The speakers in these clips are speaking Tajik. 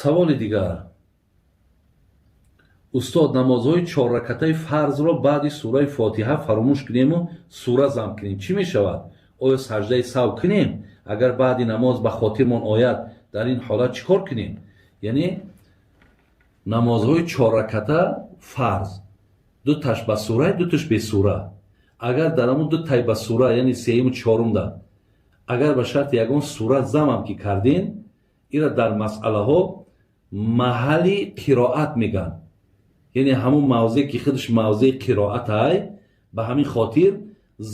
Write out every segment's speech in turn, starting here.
Саволи дигар: устод, намозҳои чорракатаи фарзро баъди сураи Фотиҳа фаромӯш кунему сура зам кунем, чӣ мешавад? Оё саҷдаи сав кунем? Агар баъди намоз ба хотирмон ояд, дар ин ҳолат чӣ кор кунем? Яъне намозҳои чорраката фарз, дуташ ба сура, дуташ бесура. Агар дар ҳамун дутай ба сура, яъне сеюму чорумда, агар ба шарти ягон сура замам ки кардем, ира дар масъалаҳо маҳалли қироат мегӯянд, яъне ҳамун мавзеъ ки худаш мавзеи қироатай. Ба ҳамин хотир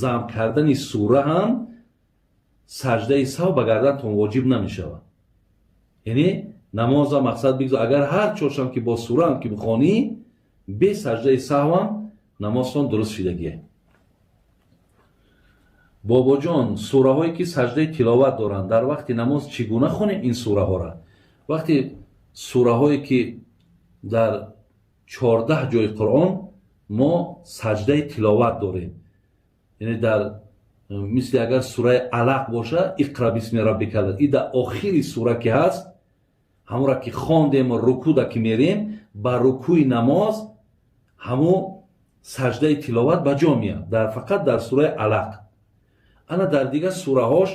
зам кардани сура ҳам саҷдаи сав ба гардантон воҷиб намешавад. Яъне намоза мақсад бигзор, агар ҳар чоршам ки бо сураам ки бихонӣ, бе саҷдаи саҳвам намозтон дуруст шидагие. Бобоҷон, сураҳое ки саҷдаи тиловат доранд, дар вақти намоз чӣ гуна хонем ин сураҳоро? Вақти сураҳое ки дар 14 ҷои Қуръон мо саҷдаи тиловат дорем, яъне дар мисли агар сураи Алақ боша, اقرأ باسم ربك и дар охири сура ки ҳаст, ҳамонра ки хондему рукуда ки мерем, ба рукӯи намоз ҳамун саҷдаи тиловат ба ҷо меяд, дар фақат дар сураи Алақ. Ана дар дигар сураҳош,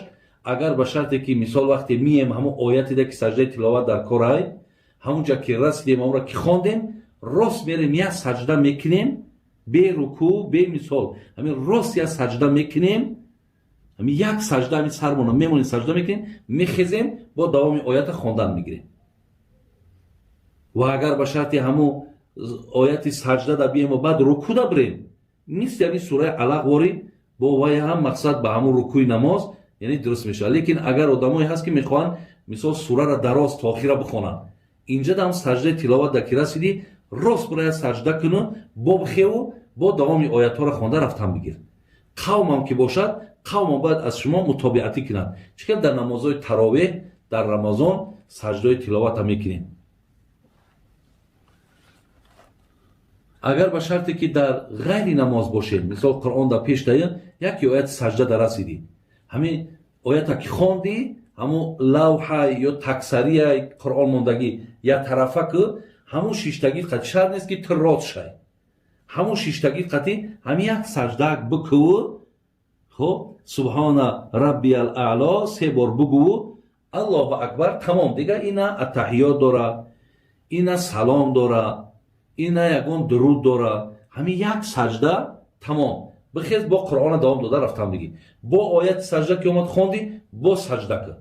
агар ба шарте ки мисол вақте мием, ҳамун оятида ки саҷдаи тиловат дар корай, ҳамунҷа ки расидем, ҳамонра ки хондем, рост мерем, як саҷда мекунем, бе рукӯ, бе мисол, ҳамин рост як саҷда мекунем. Ҳамин як саҷда, ҳамин сармона мемонем, саҷда мекунем, мехезем, бо давоми оята хондан мегирем. Ва агар ба шарти ҳамун ояти саҷда да бием, баъд рукӯ да бирем, мисли ҳамин сураи Алақ ворид бо вай ҳам мақсад ба ҳамун рукӯи намоз, яъне дуруст мешавад. Лекин агар одамое ҳаст, ки мехоҳанд мисол сурара дароз то охира бихонанд, инҷа дам саҷдаи тиловат да ки расидӣ, рост бирая саҷда куну, бо бихеву бо давоми оятҳоро хонда рафтан бигир. Қавмам ки бошад, қавмам бояд аз шумо мутобиатӣ кунанд. Чӣ хел дар намозҳои таровеҳ дар Рамазон саҷдаҳои тиловата мекунем. Агар ба шарте ки дар ғайри намоз бошем, мисол Қуръон дар пеш дая, яке ояти саҷда да расидӣ, ҳамин оята ки хондӣ, ҳамун лавҳа ё таксария Қуръон мондагӣ як тарафа ку, ҳамун шиштагӣ қати, шарт нест ки ту рост шай, ҳамун шиштагӣ қати ҳамин як саҷдаак бикуву, хуб, سبحان ربي الأعلى се бор бугуву, Аллоҳу акбар, тамом. Дига ина аттаҳиёт дора, ина салом дора, ина ягон дуруд дора. Ҳамин як саҷда, тамом. Бихез, бо Қуръона давом дода рафтам бигӣ. Бо ояти саҷда ки омад, хондӣ, бо саҷда кун,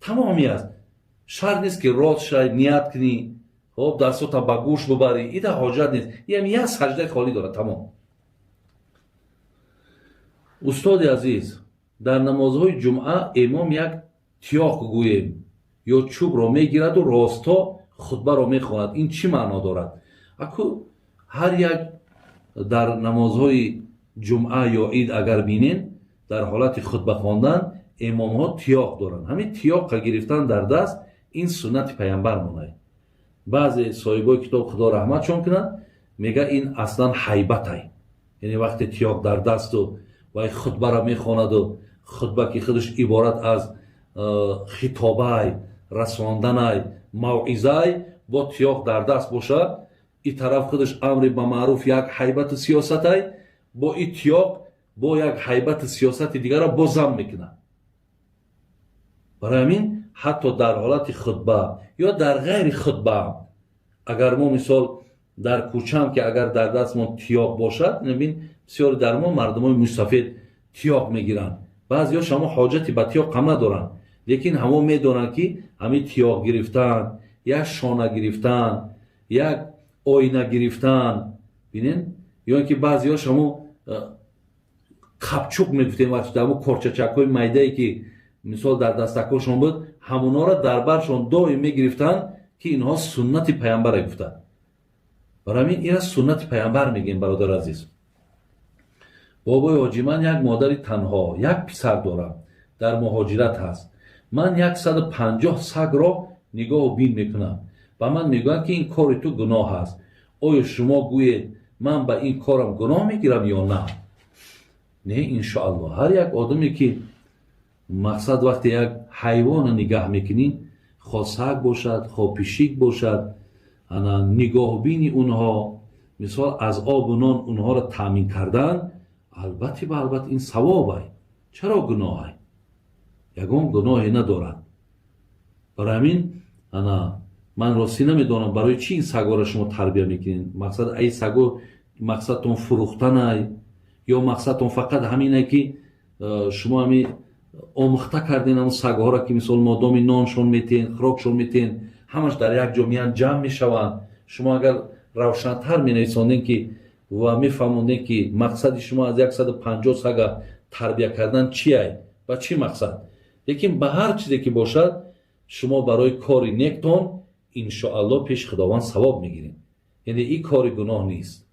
тамоми аст. Шарт нест ки рост шай, ният кунӣ, хоб, дастота ба гӯш бубарӣ, ида ҳоҷат нест. Ям як саҷдаи холӣ дорад, тамом. Устоди азиз, дар намозҳои ҷумъа имом як тиёқ гӯем ё чӯбро мегираду росто хутбаро мехонад, ин чӣ маъно дорад? Аку ҳар як дар намозҳои ҷумъа ё ид агар бинем, дар ҳолати хутба хондан имомҳо тиёқ доранд. Ҳамин тиёққа гирифтан дар даст, ин суннати паямбар монад. Баъзе соҳибои китоб, Худо раҳматшон кунад, мега, ин аслан ҳайбатай. Яъне вақте тиёқ дар дасту вай хутбаро мехонаду, хутба ки худаш иборат аз хитобай, расонданай, мавъизай, бо тиёқ дар даст бошад, и тараф худаш амри ба маъруф, як ҳайбату сиёсатай, бо и тиёқ бо як ҳайбати сиёсати дигарро боз зам мекунад. Барои ҳамин ҳатто дар ҳолати хутба ё дар ғайри хутба, агар мо мисол дар кӯчаам ки агар дар дастмон тиёқ бошад, бин, бисёре дар мо мардумои мусафед тиёқ мегиранд. Баъзеҳо шамо ҳоҷати ба тиёқ ҳам надоранд, лекин ҳамо медонанд, ки ҳамин тиёқ гирифтан, як шона гирифтан, як оина гирифтан, бинен, ё ин ки баъзеҳо шамо қапчуқ мегуфтем, вақти дар корчачакҳои майдае ки мисол дар дастакҳошон буд, ҳамонҳоро дар баршон доим мегирифтанд, ки инҳо суннати паямбаре гуфтанд. Барои ҳамин ира суннати паямбар мегӯем. Бародари азиз, бобои ҳоҷӣ, ман як модари танҳо, як писар дорам, дар муҳоҷират ҳаст. Ман 150 сагро нигоҳу бин мекунам. Ба ман мегӯянд, ки ин кори ту гуноҳ аст. Оё шумо гӯед, ман ба ин корам гуноҳ мегирам ё на? Не, иншоаллоҳ. Ҳар як одаме ки мақсад вақте як ҳайвонро нигаҳ мекунӣ, Хо саг бошад, хо пишик бошад, ана нигоҳбини онҳо, мисол, аз обу нон онҳоро таъмин кардан, албатта ба албатта ин савобай. Чаро гуноҳай? Ягон гуноҳе надорад. Барои ҳамин, ана, ман ростӣ намедонам, барои чӣ ин сагоро шумо тарбия мекунед. Мақсад ай саго, мақсадтон фурӯхтанай ё мақсадтон фақат ҳамине, ки шумо ҳами омӯхта карден ҳамн сагҳоро, ки мисол модоми ноншон метен, хӯрокшон метен, ҳамаш дар як ҷо меян, ҷамъ мешаванд. Шумо агар равшантар менависондем ки ва мефаҳмондем, ки мақсади шумо аз 150 сага тарбия кардан чиай, ба чӣ мақсад. Лекин ба ҳар чизе ки бошад, шумо барои кори нектон, иншоалло, пеши Худованд савоб мегиред. Яъне ин кори гуноҳ нест.